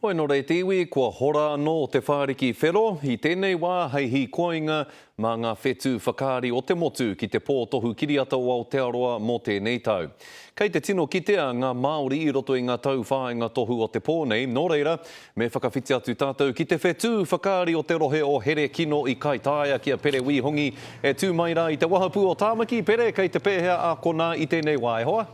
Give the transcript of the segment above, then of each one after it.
Hoi nō reira te iwi, kua hora anō te whāriki whero i tēnei wā hei hīkoinga mā ngā whetū whakaari o te motu ki te pō tohu kiriata o Aotearoa mō tēnei tau. Kei te tino kitea ngā Māori i roto i ngā tauwhāinga tohu o te pō nei, nō reira, me whakawhiti atu tātou ki te whetū whakaari o te rohe o Herekino i Kaitāia ki a Pere Wīhongi e tū mai rā i te wahapū o Tāmaki. Pere, kei te pēhea a konā i tēnei wā, e hoa?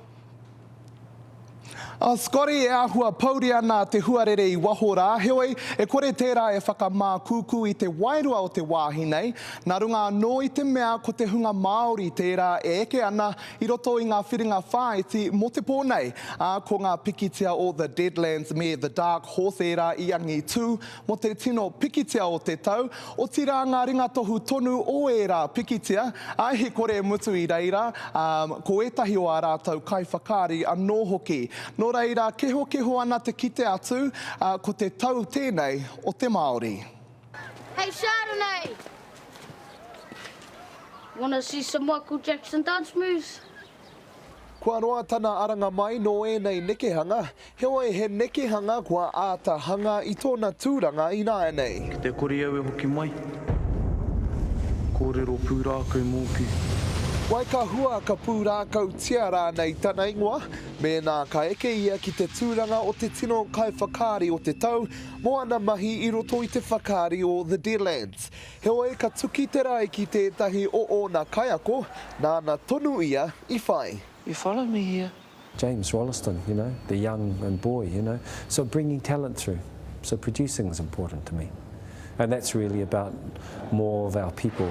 A Scotty, e āhua pouri ana te huarere i waho rā, heoi, e kore tērā e whakamākūkū i te wairua o te wāhi nei, nā runga anō i te mea ko te hunga Māori tērā e eke ana i roto i ngā whiringa whāiti mō te pō nei, ā, ko ngā pikitia o The Deadlands me The Dark Horse ērā i angitū mō te tino pikitia o te tau, otirā ngā ringatohu tonu o ērā pikitia, ā, he kore e mutu i reira, ā, ko ētahi o ā rātou kaiwhakaari anō hoki. Nō reira, kehokeho ana te kite atu, ā, ko te tau tēnei o te Māori. Hey Chardonnay! Wanna see some Michael Jackson dance moves? Kua roa tana aranga mai nō ēnei nekehanga, heoi he nekehanga kua āta hanga i tōna tūranga ināianei. Ki te kore au e hoki mai. Kōrero pūrākau mōku. Wai ka hua ka pūrākautia rānei tana ingoa, mēnā ka eke ia ki te tūranga o te tino kaiwhakaari o te tau mō ana mahi i roto i te whakaari o The Deadlands. Heoi, ka tuki te rae ki tētahi o ōna kaiako, nāna tonu ia i whai. You follow me here? James Rolleston, you know, the young and boy, you know, so bringing talent through, so producing is important to me and that's really about more of our people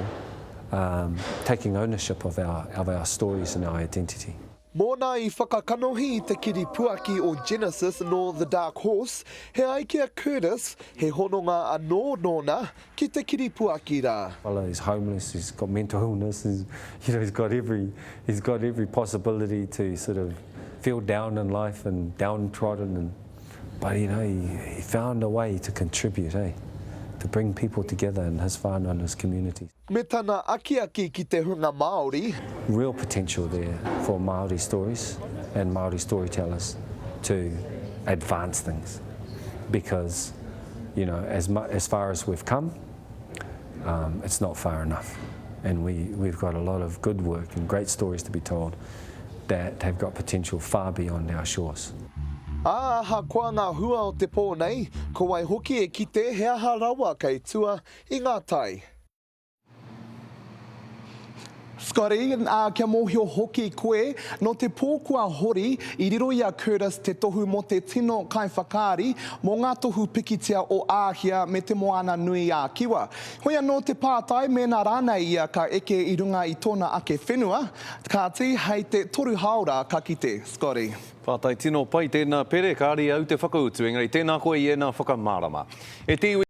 um, taking ownership of our, of our stories and our identity. Mōna i whakakanohi i te kiripuaki o Genesis nō The Dark Horse, he ai ki a Curtis, he hononga anō nōna ki te kiripuaki rā. Fellow he's homeless, he's got mental illness, he's, you know, he's got every, he's got every possibility to sort of feel down in life and downtrodden and, but you know, he, he found a way to contribute, eh? To bring people together in his whānau and his community. Me tana akiaki ki te hunga Māori. Real potential there for Māori stories and Māori storytellers to advance things because, you know, as, as far as we've come, um, it's not far enough. And we, we've got a lot of good work and great stories to be told that have got potential far beyond our shores. Ā, ahakoa ngā hua o te pō nei, ko wai hoki e kite he aha rawa kei tua i ngā tai. Scotty, ā, kia mōhio hoki koe, nō te pō kua hori, i riro i a Curtis te tohu mō te tino kaiwhakaari mō ngā tohu pikitia o Āhia me Te Moana-nui-ā-Kiwa. Hoi anō te pātai mēnā rānei ia ka eke i runga i tōna ake whenua, kāti, hei te toru hāora ka kite. Scotty. Pātai tino pai tēnā Pere, kāre au te whakautu, engari tēnā koe i ēnā whakamārama. E te iwi.